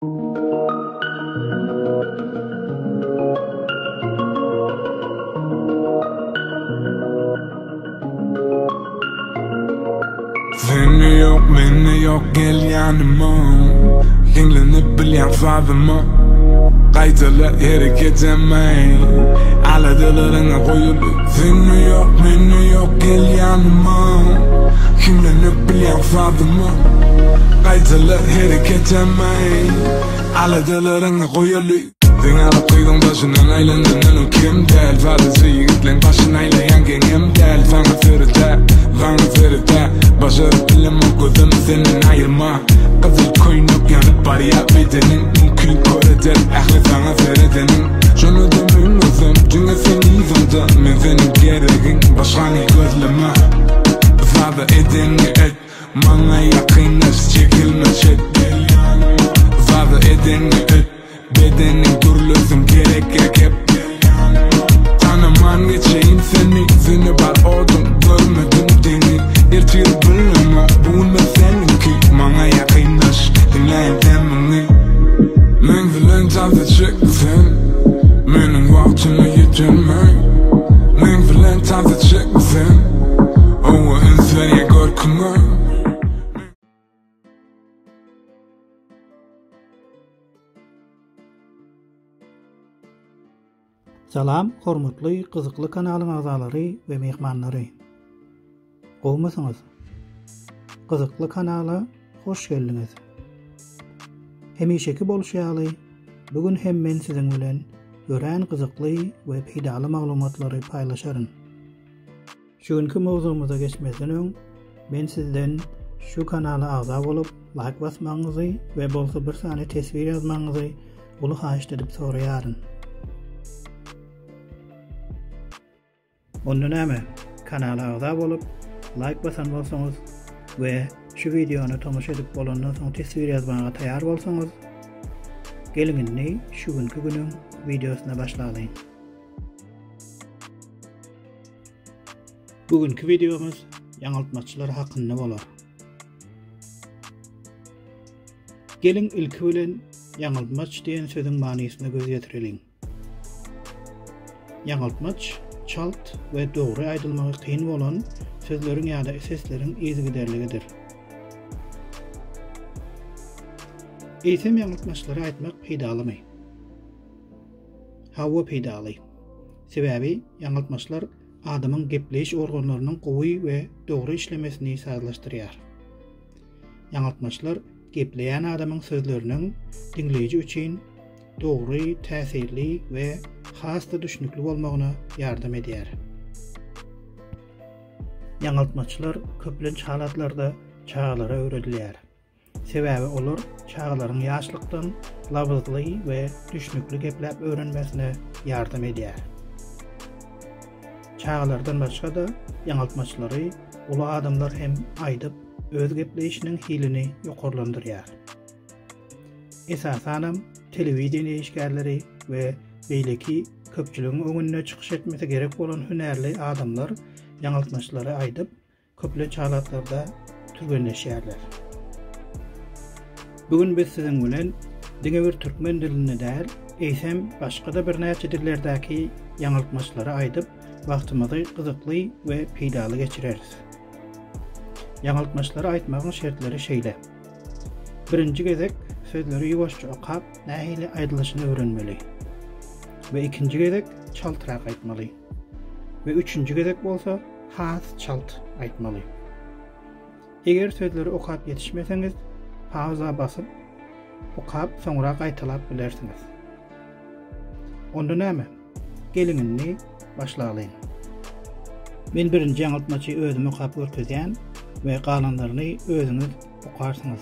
Sende ýok, mende ýok, gel ýanyma Hiňlenip bilýän sazyma Gaýtala hereketem eý Aladalaryňy goýaly Sende ýok, mende ýok, gel ýanyma Hiňlenip bilýän sazyma Gaýtala hereketem eý Aladalaryňy goýaly Seň alyp gyzyň daşyndan aýlanandanam kem däl Sadaja ýigitleň başyn aýlaýan geňem däl Saňa seredä, saňa seredä Başaryp bilemok gözüm senden aýyrma Gyzyl köýnek ýanyp barýa bedeniň Mümkin kör eder ähli saňa seredeniň Şonada men özüm diňe seň yzyňda Men seniň geregiň başgany gözleme Sada edenňi et Maňa ýakynlaş çekilme çet Sada edenňi et Bedeniň gürlesin gerek gep Tanaman geçeýin seni Sende bar oduň görmedim deňi Ertir bilemok bu gün men seniňki Maňa ýakynlaş diňläýin demiňi Meň bilen tansa çek sen Meniň wagtyma ýetermeň Meň bilen tansa çek sen Owa üns berýän görküňe. Salam hormatly gyzykly kanalyň agzalary we myhmanlary. Gowmysyňyz? Gyzykly kanala hoş geldiňiz. Hemişeki bolşy ýaly, bu gün hem men siziň bilen örän gyzykly we peýdaly maglumatlary paýlaşaryn. Şu günki mowzugymyza geçmezden öň, men sizden şu kanala agza bolup, laýk basmagyňyzy we bolsa bir sany teswir ýazmagyňyzy uly haýyşt edip soraýaryn. Onda näme, kanala agza bolup, laýk basan bolsaňyz we şu wideony tomaşa edip bolandan soň teswir ýazmaga taýar bolsaňyz, geliň indi şu günki günüň wideosyna başlalyň. Bu günki wideomyz ýaňyltmaçlar hakynda bolar. Geliň ilki bilen ýaňyltmaç diýen sözüň manysyna göz ýetireliň. Ýaňyltmaç çalt we dogry aýdylmagy kyn bolan sözleriň ýa-da sesleriň yzygiderligidir. Eýsem ýaňyltmaçlary aýtmak peýdalymy? Hawa peýdaly. Sebäbi ýaňyltmaçlar adamyň gepleýiş organlarynyň gowy we dogry işlemesini sazlaşdyrýar. Ýaňyltmaçlar gepleýän adamyň sözleriniň diňleýji üçin dogry, täsirli we has-da düşnükli bolmagyna ýardam edýär. Ýaňyltmaçlar köplenç halatlarda çagalara öwredilýär. Sebäbi olar çagalaryň ýaşlykdan labyzly we düşnükli gepläp öwrenmesine ýardam edýär. Çagalardan başga-da ýaňyltmaçlary uly adamlar hem aýdyp, öz gepleýşiniň hilini ýokarlandyrýar. Esasanam telewideniýe işgärleri we beýleki köpçüligiň öňünde çykyş etmesi gerek bolan hünärli adamlar ýaňyltmaçlary aýdyp, Köplenç halatlarda türgenleşýärler. Bu gün biz siziň bilen diňe bir türkmen dilinde däl, eýsem başga-da birnäçe dillerdäki ýaňyltmaçlary aýdyp, wagtymyzy gyzykly we peýdaly geçireris. Ýaňyltmaçlary aýtmagyň şertleri şeýle. Birinji gezek sözleri ýuwaşja okap, nähili aýdylyşyny öwrenmeli. We ikinji gezek çaltrak aýtmaly. We üçünji gezek bolsa has çalt aýtmaly. Eger sözleri okap ýetişmeseňiz, pauza basyp, okap soňra gaýtalap bilersiňiz. Onda näme? Geliň indi başlalyň. Men birinji ýaňyltmaçy özüm okap görkezýän we galanlaryny özüňiz okarsyňyz.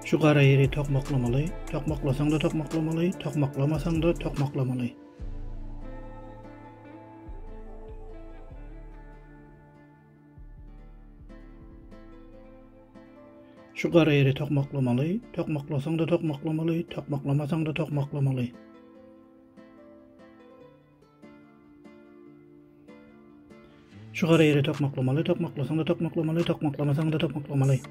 Şu gara ýeri tokmaklamaly, tokmaklasaň-da tokmaklamaly, tokmaklamasaň-da tokmaklamaly. Şu gara ýeri tokmaklamaly, tokmaklasaň-da tokmaklamaly, tokmaklamasaň-da tokmaklamaly. Şu gara ýere tokmaklamaly, tokmaklasaň-da tokmaklamaly, tokmaklamasaň-da tokmaklamaly.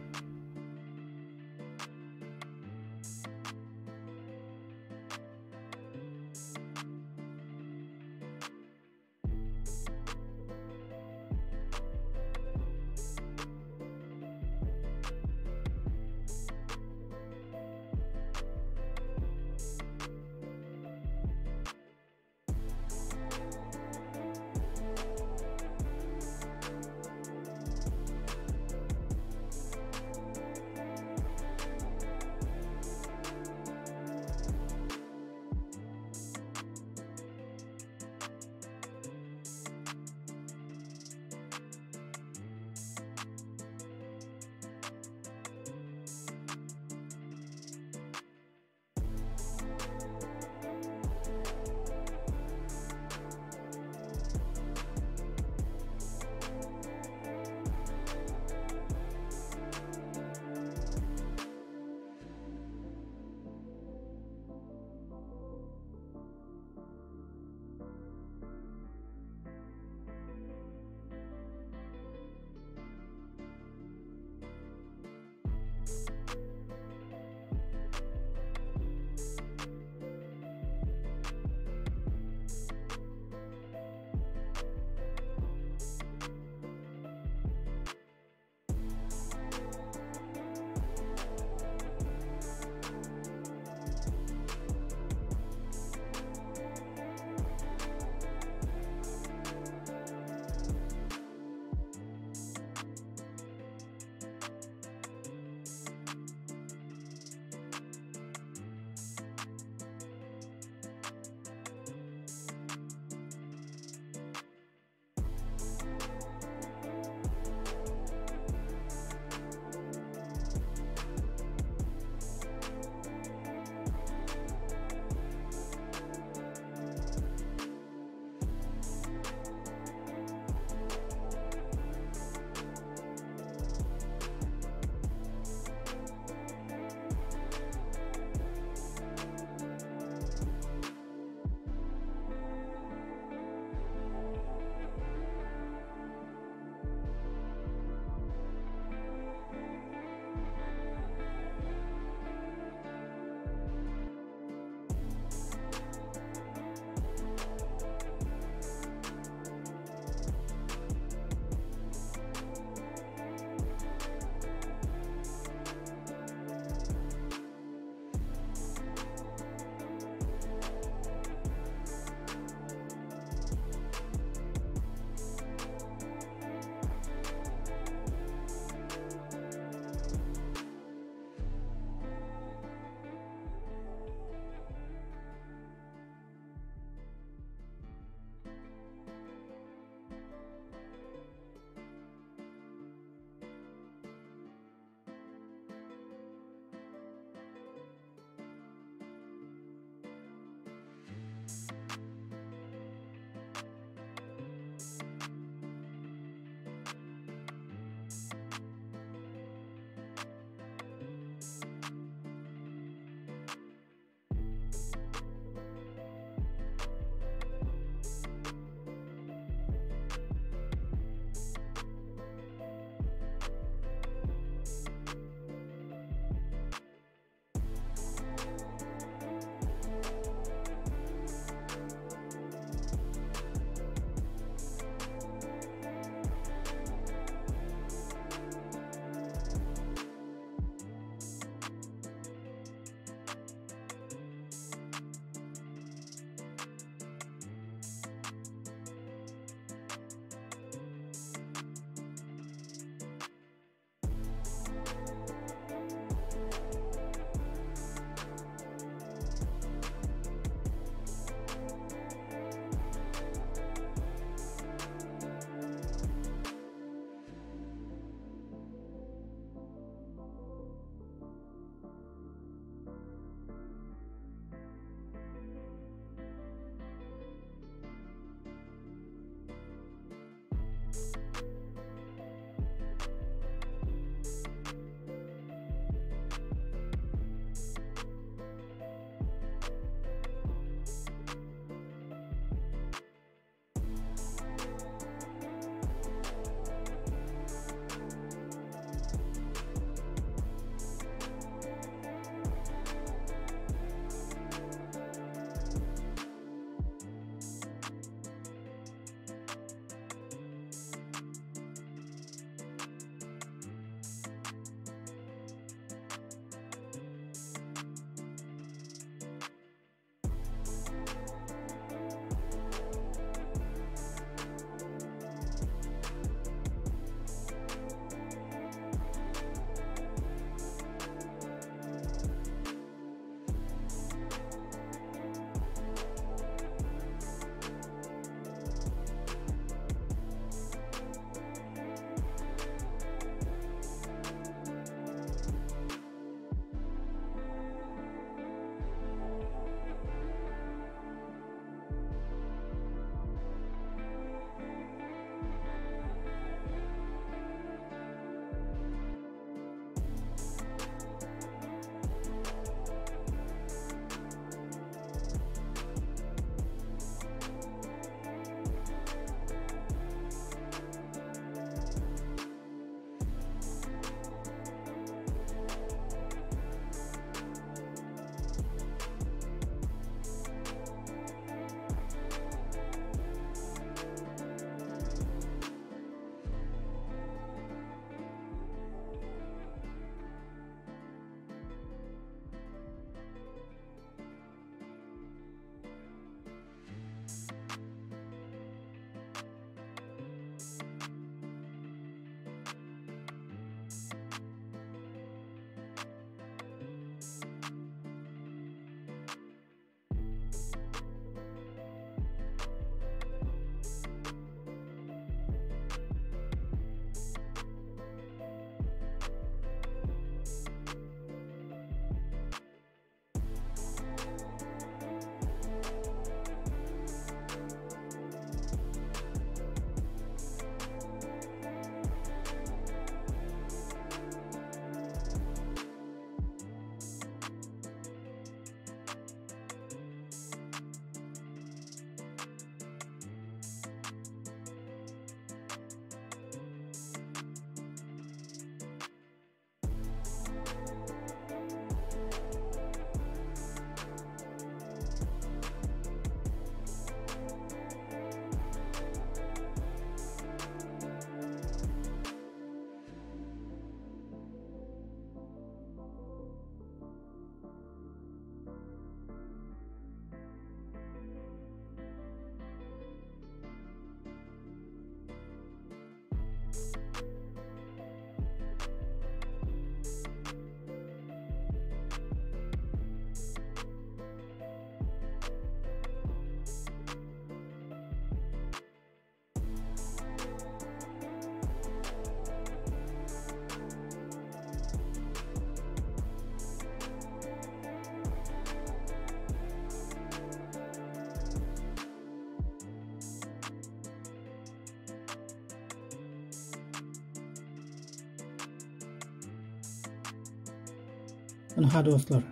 Ynha dostlar,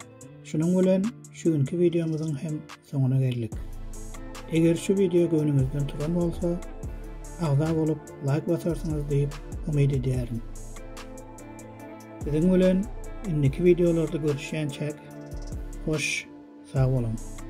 şunuň bilen şu günki wideomyzyň hem soňuna geldik. Eger şu wideo göwnüňizden turan bolsa, agza bolup laýk basarsyňyz diýip umyt edýärin. Siziň bilen indiki wideolarda görüşýänçäk, hoş sag boluň!